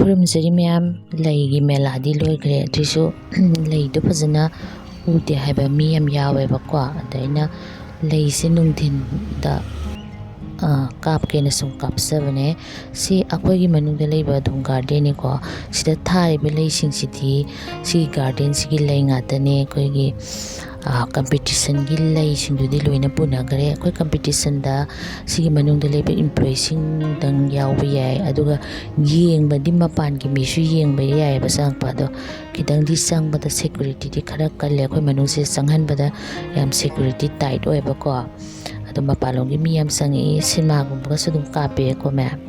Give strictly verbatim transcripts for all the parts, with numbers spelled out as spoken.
ꯈꯨꯔꯨꯝꯖꯔꯤ ꯃꯌꯥꯝ꯫ ꯂꯩꯒꯤ ꯃꯦꯂꯥꯗꯤ ꯂꯣꯏꯈ꯭ꯔꯦ, ꯑꯗꯨꯏꯁꯨ ꯂꯩꯗꯣ ꯐꯖꯅ ꯎꯗꯦ ꯍꯥꯏꯕ ꯃꯤ ꯌꯥꯝ ꯌꯥꯎꯋꯦꯕꯀꯣ꯫ ꯑꯗ ꯑꯩꯅ ꯂꯩꯁꯦ ꯅꯨꯡꯊꯤꯟꯗ, ꯑ, ꯀꯥꯞꯀꯦꯅ ꯁꯨꯝ ꯀꯥꯞꯆꯕꯅꯦ꯫ ꯁꯤ ꯑꯩꯈꯣꯏꯒꯤ ꯃꯅꯨꯡꯗ ꯂꯩꯕ ꯑꯗꯨꯝ ꯒꯥꯔꯗꯦꯟꯅꯤꯀꯣ꯫ ꯁꯤꯗ ꯊꯥꯔꯤꯕ ꯂꯩꯁꯤꯡꯁꯤꯗꯤ ꯁꯤꯒꯤ ꯒꯥꯔꯗꯦꯟꯁꯤꯒꯤ ꯂꯩ ꯉꯥꯛꯇꯅꯦ꯫ ꯑꯩꯈꯣꯏꯒꯤ, ꯑ, ꯀꯝꯄꯤꯇꯤꯁꯟꯒꯤ ꯂꯩꯁꯤꯡꯗꯨꯗꯤ ꯂꯣꯏꯅ ꯄꯨꯅꯈ꯭ꯔꯦ꯫ ꯑꯩꯈꯣꯏ ꯀꯝꯄꯤꯇꯤꯁꯟꯗ ꯁꯤꯒꯤ ꯃꯅꯨꯡꯗ ꯂꯩꯕ ꯏꯝꯄ꯭ꯂꯣꯌꯤꯁꯤꯡꯗꯪ ꯌꯥꯎꯕ ꯌꯥꯏ, ꯑꯗꯨꯒ ꯌꯦꯡꯕꯗꯤ ꯃꯄꯥꯟꯒꯤ ꯃꯤꯁꯨ ꯌꯦꯡꯕ ꯌꯥꯏꯑꯕ ꯆꯪꯉꯛꯄ꯫ ꯑꯗꯣ ꯈꯤꯇꯪꯗꯤ ꯆꯪꯕꯗ ꯁꯦꯀ꯭ꯌꯨꯔꯤꯇꯤꯗꯤ ꯈꯔ ꯀꯜꯂꯦ꯫ ꯑꯩꯈꯣꯏ ꯃꯅꯨꯡꯁꯤꯗ ꯆꯪꯍꯟꯕꯗ ꯌꯥꯝ ꯁꯦꯀ꯭ꯌꯨꯔꯤꯇꯤ ꯇꯥꯏꯠ ꯑꯣꯏꯕꯀꯣ꯫ ꯑꯗꯣ ꯃꯄꯥꯟꯂꯣꯝꯒꯤ ꯃꯤ ꯌꯥꯝ ꯆꯪꯉꯛꯏ, ꯁꯤꯅꯦꯃꯥꯒꯨꯝꯕꯒꯁꯨ ꯑꯗꯨꯝ ꯀꯥꯞꯄꯦꯀꯣ ꯃꯌꯥꯝ꯫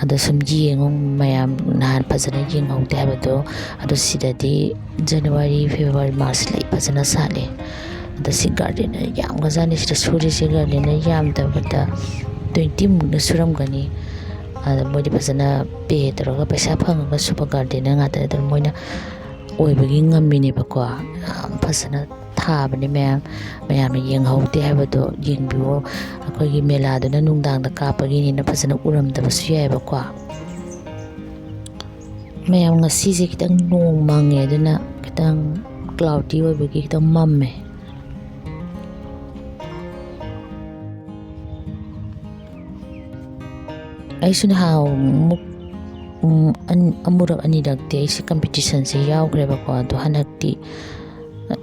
ꯑꯗꯣ ꯁꯨꯝ ꯌꯦꯡꯉꯣ ꯃꯌꯥꯝ, ꯅꯍꯥꯟ ꯐꯖꯅ ꯌꯦꯡꯍꯧꯗꯦ ꯍꯥꯏꯕꯗꯣ꯫ ꯑꯗꯣ ꯁꯤꯗꯗꯤ ꯖꯅꯋꯥꯔꯤ, ꯐꯦꯕ꯭ꯔꯨꯋꯥꯔꯤ, ꯃꯥꯔꯆ ꯂꯩ ꯐꯖꯅ ꯁꯥꯠꯂꯤ꯫ ꯑꯗꯣ ꯁꯤ ꯒꯥꯔꯗꯦꯟꯅꯔ ꯌꯥꯝꯒ꯭ꯔꯖꯥꯠꯅꯤ꯫ ꯁꯤꯗ ꯁꯨꯔꯤꯁꯦ ꯒꯥꯔꯗꯦꯟꯅꯔ ꯌꯥꯝꯗꯕꯗ twenty ꯃꯨꯛꯅ ꯁꯨꯔꯝꯒꯅꯤ꯫ ꯑꯗ ꯃꯣꯏꯗꯤ ꯐꯖꯅ ꯄꯦ ꯇꯧꯔꯒ ꯄꯩꯁꯥ ꯐꯪꯉꯒ ꯁꯨꯕ ꯒꯥꯔꯗꯦꯟꯅꯔ ꯉꯥꯛꯇꯅꯦ꯫ ꯑꯗꯨꯅ ꯃꯣꯏꯅ ꯑꯣꯏꯕꯒꯤ ꯉꯝꯃꯤꯅꯦꯕꯀꯣ꯫ ꯌꯥꯝ ꯐꯖꯅ ꯊꯥꯕꯅꯦ ꯃꯌꯥꯝ꯫ ꯃꯌꯥꯝꯅ ꯌꯦꯡꯍꯧꯗꯦ ꯍꯥꯏꯕꯗꯣ ꯌꯦꯡꯕꯤꯌꯣ꯫ ꯑꯩꯈꯣꯏꯒꯤ ꯃꯦꯂꯥꯗꯨꯅ ꯅꯨꯡꯗꯥꯡꯗ ꯀꯥꯞꯄꯒꯤꯅꯤꯅ ꯐꯖꯅ ꯎꯔꯝꯗꯕꯁꯨ ꯌꯥꯏꯑꯕꯀꯣ꯫ ꯃꯌꯥꯝ, ꯉꯁꯤꯁꯦ ꯈꯤꯇꯪ ꯅꯣꯡ ꯃꯪꯉꯦ, ꯑꯗꯨꯅ ꯈꯤꯇꯪ ꯀ꯭ꯂꯥꯎꯗꯤ ꯑꯣꯏꯕꯒꯤ ꯈꯤꯇꯪ ꯃꯝꯃꯦ꯫ ꯑꯩꯁꯨ ꯅꯍꯥꯟꯃꯨꯛ, ꯎꯝ, ꯑꯟ-, ꯑꯃꯨꯔꯛ ꯑꯅꯤꯔꯛꯇꯤ ꯑꯩꯁꯦ ꯀꯝꯄꯤꯇꯤꯁꯟꯁꯦ ꯌꯥꯎꯈ꯭ꯔꯦꯕꯀꯣ꯫ ꯑꯗꯣ ꯍꯟꯗꯛꯇꯤ ꯌꯥꯝ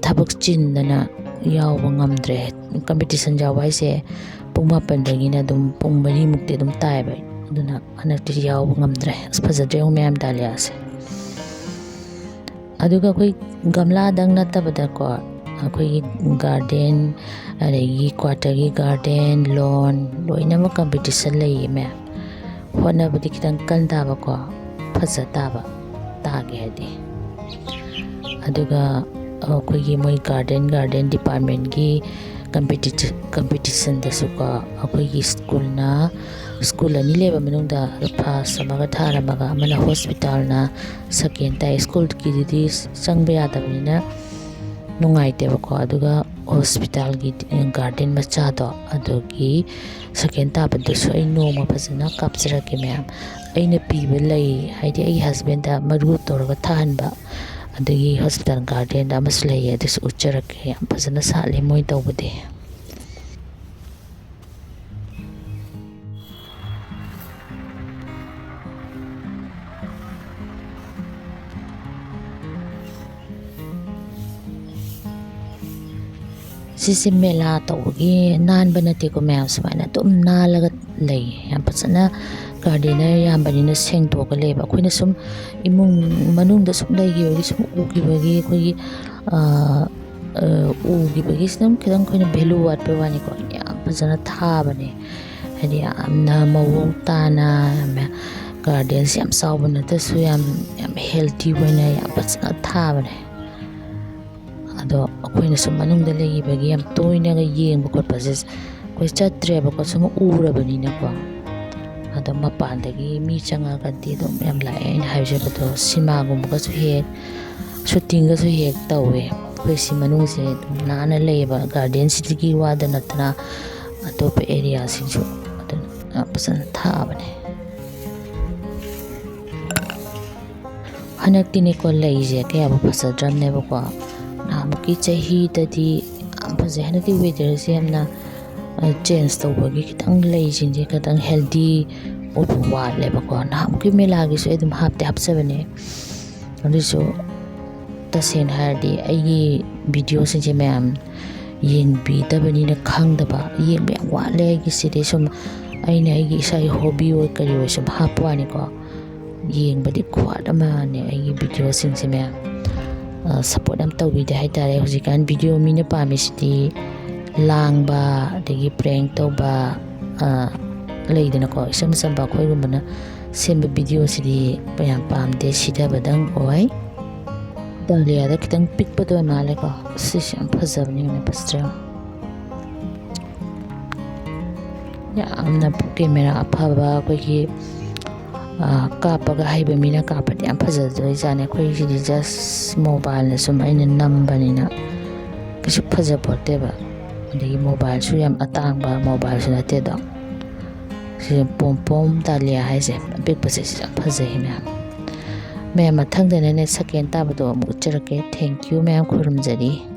ꯊꯕꯛ ꯆꯤꯟꯗꯅ ꯌꯥꯎꯕ ꯉꯝꯗ꯭ꯔꯦ꯫ ꯀꯝꯄꯤꯇꯤꯁꯟ ꯌꯥꯎꯕ ꯍꯥꯏꯁꯦ ꯄꯨꯡ ꯃꯥꯄꯟꯗꯒꯤꯅ ꯑꯗꯨꯝ ꯄꯨꯡ ꯃꯔꯤꯃꯨꯛꯇꯤ ꯑꯗꯨꯝ ꯇꯥꯏꯌꯦꯕ꯫ ꯑꯗꯨꯅ ꯍꯟꯗꯛꯇꯤ ꯌꯥꯎꯕ ꯉꯝꯗ꯭ꯔꯦ꯫ ꯑꯁ, ꯐꯖꯗ꯭ꯔꯦ ꯌꯦꯡꯉꯨ ꯃꯌꯥꯝ ꯗꯥꯂꯤꯌꯥꯁꯦ꯫ ꯑꯗꯨꯒ ꯑꯩꯈꯣꯏ ꯒꯝꯂꯥꯗꯪ ꯅꯠꯇꯕꯗꯀꯣ, ꯑꯩꯈꯣꯏꯒꯤ ꯒꯥꯔꯗꯦꯟ, ꯑꯗꯒꯤ ꯀ꯭ꯋꯥꯇꯔꯒꯤ ꯒꯥꯔꯗꯦꯟ, ꯂꯣꯟ, ꯂꯣꯏꯅꯃꯛ ꯀꯝꯄꯤꯇꯤꯁꯟ ꯂꯩꯌꯦ ꯃꯌꯥꯝ꯫ ꯍꯣꯠꯅꯕꯗꯤ ꯈꯤꯇꯪ ꯀꯟ ꯇꯥꯕꯀꯣ, ꯐꯖ ꯇꯥꯕ ꯇꯥꯒꯦ ꯍꯥꯏꯗꯤ꯫ ꯑꯗꯨꯒ ꯑꯩꯈꯣꯏꯒꯤ ꯃꯣꯏ ꯒꯥꯔꯗꯦꯟ, ꯒꯥꯔꯗꯦꯟ ꯗꯤꯄꯥꯔꯠꯃꯦꯟꯒꯤ ꯀꯝꯄꯤꯇꯤ-, ꯀꯝꯄꯤꯇꯤꯁꯟꯗꯁꯨꯀꯣ, ꯑꯩꯈꯣꯏꯒꯤ ꯁ꯭ꯀꯨꯜꯅ, ꯁ꯭ꯀꯨꯜ ꯑꯅꯤ ꯂꯩꯕ ꯃꯅꯨꯡꯗ ꯐꯥꯔꯁ ꯑꯃꯒ ꯊꯥꯔ ꯑꯃꯒ, ꯑꯃꯅ ꯍꯣꯁꯄꯤꯇꯥꯜꯅ ꯁꯦꯀꯦꯟ ꯇꯥꯏ꯫ ꯁ꯭ꯀꯨꯜꯒꯤꯗꯨꯗꯤ ꯆꯪꯕ ꯌꯥꯗꯕꯅꯤꯅ ꯅꯨꯡꯉꯥꯏꯇꯦꯕꯀꯣ꯫ ꯑꯗꯨꯒ ꯍꯣꯁꯄꯤꯇꯥꯜꯒꯤ ꯒꯥꯔꯗꯦꯟ ꯃꯆꯥꯗꯣ, ꯑꯗꯨꯒꯤ ꯁꯦꯀꯦꯟ ꯇꯥꯕꯗꯨꯁꯨ ꯑꯩ ꯅꯣꯡꯃ ꯐꯖꯅ ꯀꯥꯞꯆꯔꯛꯀꯦ ꯃꯌꯥꯝ꯫ ꯑꯩꯅ ꯄꯤꯕ ꯂꯩ, ꯍꯥꯏꯗꯤ ꯑꯩꯒꯤ ꯍꯁꯕꯦꯟꯗ ꯃꯔꯨ ꯇꯧꯔꯒ ꯊꯥꯍꯟꯕ, ꯑꯗꯒꯤ ꯍꯣꯁꯄꯤꯇꯥꯜ ꯒꯥꯔꯗꯦꯟꯗ ꯑꯃꯁꯨ ꯂꯩꯌꯦ, ꯑꯗꯨꯁꯨ ꯎꯠꯆꯔꯛꯀꯦ꯫ ꯌꯥꯝ ꯐꯖꯅ ꯁꯥꯠꯂꯦ ꯃꯣꯏ ꯇꯧꯕꯗꯤ꯫ ꯁꯤꯁꯦ ꯃꯦꯂꯥ ꯇꯧꯕꯒꯤ ꯅꯥꯟꯕ ꯅꯠꯇꯦꯀꯣ ꯃꯌꯥꯝ, ꯁꯨꯃꯥꯏꯅ ꯑꯗꯨꯝ ꯅꯥꯜꯂꯒ ꯂꯩ꯫ ꯌꯥꯝ ꯐꯖꯅ ꯒꯥꯔꯗꯦꯅꯔ ꯌꯥꯝꯕꯅꯤꯅ ꯁꯦꯡꯗꯣꯛꯑꯒ ꯂꯩꯕ꯫ ꯑꯩꯈꯣꯏꯅ ꯁꯨꯝ ꯏꯃꯨꯡ ꯃꯅꯨꯡꯗ ꯁꯨꯝ ꯂꯩꯈꯤꯕꯒꯤ, ꯁꯨꯝ ꯎꯈꯤꯕꯒꯤ ꯑꯩꯈꯣꯏꯒꯤ, ꯑ, ꯑ, ꯎꯈꯤꯕꯒꯤ ꯁꯨꯝ ꯈꯤꯇꯪ ꯑꯩꯈꯣꯏꯅ ꯚꯦꯂꯨ ꯋꯥꯠꯄꯩ ꯋꯥꯅꯤꯀꯣ꯫ ꯌꯥꯝ ꯐꯖꯅ ꯊꯥꯕꯅꯦ, ꯍꯥꯏꯗꯤ ꯌꯥꯝꯅ ꯃꯑꯣꯡ ꯇꯥꯅ, ꯌꯥꯝꯅ ꯒꯥꯔꯗꯦꯟꯁꯦ ꯌꯥꯝ ꯆꯥꯎꯕ ꯅꯠꯇ꯭ꯔꯁꯨ ꯌꯥꯝ, ꯌꯥꯝ ꯍꯦꯜꯗꯤ ꯑꯣꯏꯅ ꯌꯥꯝ ꯐꯖꯅ ꯊꯥꯕꯅꯦ꯫ ꯑꯗꯣ ꯑꯩꯈꯣꯏꯅ ꯁꯨꯝ ꯃꯅꯨꯡꯗ ꯂꯩꯈꯤꯕꯒꯤ ꯌꯥꯝ ꯇꯣꯏꯅꯒ ꯌꯦꯡꯕ ꯈꯣꯠꯄꯁꯦ ꯑꯩꯈꯣꯏ ꯆꯠꯇ꯭ꯔꯦꯕꯀꯣ, ꯁꯨꯝ ꯎꯔꯕꯅꯤꯅꯀꯣ꯫ ꯑꯗꯣ ꯃꯄꯥꯟꯗꯒꯤ ꯃꯤ ꯆꯪꯉꯒꯗꯤ ꯑꯗꯨꯝ ꯌꯥꯝ ꯂꯥꯛꯑꯦ꯫ ꯑꯩꯅ ꯍꯥꯏꯖꯕꯗꯣ ꯁꯤꯃꯥꯒꯨꯝꯕꯒꯁꯨ ꯍꯦꯛ, ꯁꯨꯇꯤꯡꯒꯁꯨ ꯍꯦꯛ ꯇꯧꯋꯦ꯫ ꯑꯩꯈꯣꯏ ꯁꯤ ꯃꯅꯨꯡꯁꯦ ꯑꯗꯨꯝ ꯅꯥꯟꯅ ꯂꯩꯌꯦꯕ, ꯒꯥꯔꯗꯦꯟꯁꯤꯇꯤꯒꯤ ꯋꯥꯗ ꯅꯠꯇꯅ ꯑꯇꯣꯞꯄ ꯑꯦꯔꯤꯌꯥꯁꯤꯡꯁꯨ ꯑꯗꯨꯝ ꯌꯥꯝ ꯐꯖꯅ ꯊꯥꯕꯅꯦ꯫ ꯍꯟꯗꯛꯇꯤꯅꯦꯀꯣ, ꯂꯩꯁꯦ ꯀꯌꯥꯕꯨ ꯐꯖꯗ꯭ꯔꯕꯅꯦꯕꯀꯣ꯫ ꯅꯍꯥꯟꯃꯨꯛꯀꯤ ꯆꯍꯤꯗꯗꯤ ꯌꯥꯝ ꯐꯖꯩ꯫ ꯍꯟꯗꯛꯇꯤ ꯋꯦꯗꯔꯁꯦ ꯌꯥꯝꯅ, ꯑ, ꯆꯦꯟꯖ ꯇꯧꯕꯒꯤ ꯈꯤꯇꯪ ꯂꯩꯁꯤꯡꯁꯦ ꯈꯤꯇꯪ ꯍꯦꯜꯗꯤ ꯑꯣꯏꯕ ꯋꯥꯠꯂꯦꯕꯀꯣ꯫ ꯅꯍꯥꯟꯃꯨꯛꯀꯤ ꯃꯦꯂꯥꯒꯤꯁꯨ ꯑꯩ ꯑꯗꯨꯝ ꯍꯥꯞꯇꯤ ꯍꯥꯞꯆꯕꯅꯦ꯫ ꯑꯗꯨꯁꯨ ꯇꯁꯦꯡꯅ ꯍꯥꯏꯔꯗꯤ ꯑꯩꯒꯤ ꯚꯤꯗꯤꯑꯣꯁꯤꯡꯁꯦ ꯃꯌꯥꯝ ꯌꯦꯡꯕꯤꯗꯕꯅꯤꯅ ꯈꯪꯗꯕ, ꯌꯦꯡꯕ ꯌꯥꯝ ꯋꯥꯠꯂꯦ ꯑꯩꯒꯤꯁꯤꯗꯤ꯫ ꯁꯨꯝ ꯑꯩꯅ ꯑꯩꯒꯤ ꯏꯁꯥꯒꯤ ꯍꯣꯕꯤ ꯑꯣꯏ ꯀꯔꯤ ꯑꯣꯏ ꯁꯨꯝ ꯍꯥꯞꯄ ꯋꯥꯅꯤꯀꯣ꯫ ꯌꯦꯡꯕꯗꯤ ꯈ꯭ꯋꯥꯏ ꯑꯃꯅꯦ ꯑꯩꯒꯤ ꯚꯤꯗꯤꯑꯣꯁꯤꯡꯁꯦ ꯃꯌꯥꯝ꯫ ꯑ, ꯁꯞꯄꯣꯔꯠ ꯌꯥꯝ ꯇꯧꯕꯤꯗꯦ ꯍꯥꯏꯇꯥꯔꯦ꯫ ꯍꯧꯖꯤꯛꯀꯥꯟ ꯚꯤꯗꯤꯑꯣ ꯃꯤꯅ ꯄꯥꯝꯃꯤꯁꯤꯗꯤ ꯂꯥꯡꯕ, ꯑꯗꯒꯤ ꯄ꯭ꯔꯦꯡ ꯇꯧꯕ, ꯑ, ꯂꯩꯗꯅꯀꯣ꯫ ꯏꯆꯝ ꯆꯝꯕ ꯑꯩꯈꯣꯏꯒꯨꯝꯕꯅ ꯁꯦꯝꯕ ꯚꯤꯗꯤꯑꯣꯁꯤꯗꯤ ꯌꯥꯝ ꯄꯥꯝꯗꯦ, ꯁꯤꯊꯕꯗꯪ ꯑꯣꯏ꯫ ꯗꯥꯂꯤꯌꯥꯗ ꯈꯤꯇꯪ ꯄꯤꯛꯄꯗꯣ ꯑꯣꯏ ꯃꯥꯜꯂꯦꯀꯣ꯫ ꯁꯤꯁꯦ ꯌꯥꯝ ꯐꯖꯕꯅꯤ, ꯌꯦꯡꯉꯨꯅꯦ, ꯐꯖꯗ꯭ꯔꯥ? ꯌꯥꯝꯅ ꯀꯦꯃꯦꯔꯥ ꯑꯐꯕ, ꯑꯩꯈꯣꯏꯒꯤ, ꯑ, ꯀꯥꯞꯄꯒ ꯍꯩꯕ ꯃꯤꯅ ꯀꯥꯞꯄꯗꯤ ꯌꯥꯝ ꯐꯖꯗꯣꯏꯖꯥꯠꯅꯤ꯫ ꯑꯩꯈꯣꯏꯒꯤꯁꯤꯗꯤ just ꯃꯣꯕꯥꯏꯜꯅ ꯁꯨꯝ ꯑꯩꯅ ꯅꯝꯕꯅꯤꯅ ꯀꯩꯁꯨ ꯐꯖꯄꯣꯠꯇꯦꯕ꯫ ꯑꯗꯒꯤ ꯃꯣꯕꯥꯏꯜꯁꯨ ꯌꯥꯝ ꯑꯇꯥꯡꯕ ꯃꯣꯕꯥꯏꯜꯁꯨ ꯅꯠꯇꯦꯗꯣ꯫ ꯁꯤ ꯄꯣꯝ ꯄꯣꯝ ꯗꯥꯂꯤꯌꯥ ꯍꯥꯏꯁꯦ, ꯑꯄꯤꯛꯄꯁꯦ ꯁꯤ ꯌꯥꯝ ꯐꯖꯩ ꯃꯌꯥꯝ꯫ ꯃꯌꯥꯝ, ꯃꯊꯪꯗꯅꯅꯦ ꯁꯦꯀꯦꯟ ꯇꯥꯕꯗꯣ ꯑꯃꯨꯛ ꯎꯠꯆꯔꯛꯀꯦ꯫ Thank you ꯃꯌꯥꯝ, ꯈꯨꯔꯨꯝꯖꯔꯤ꯫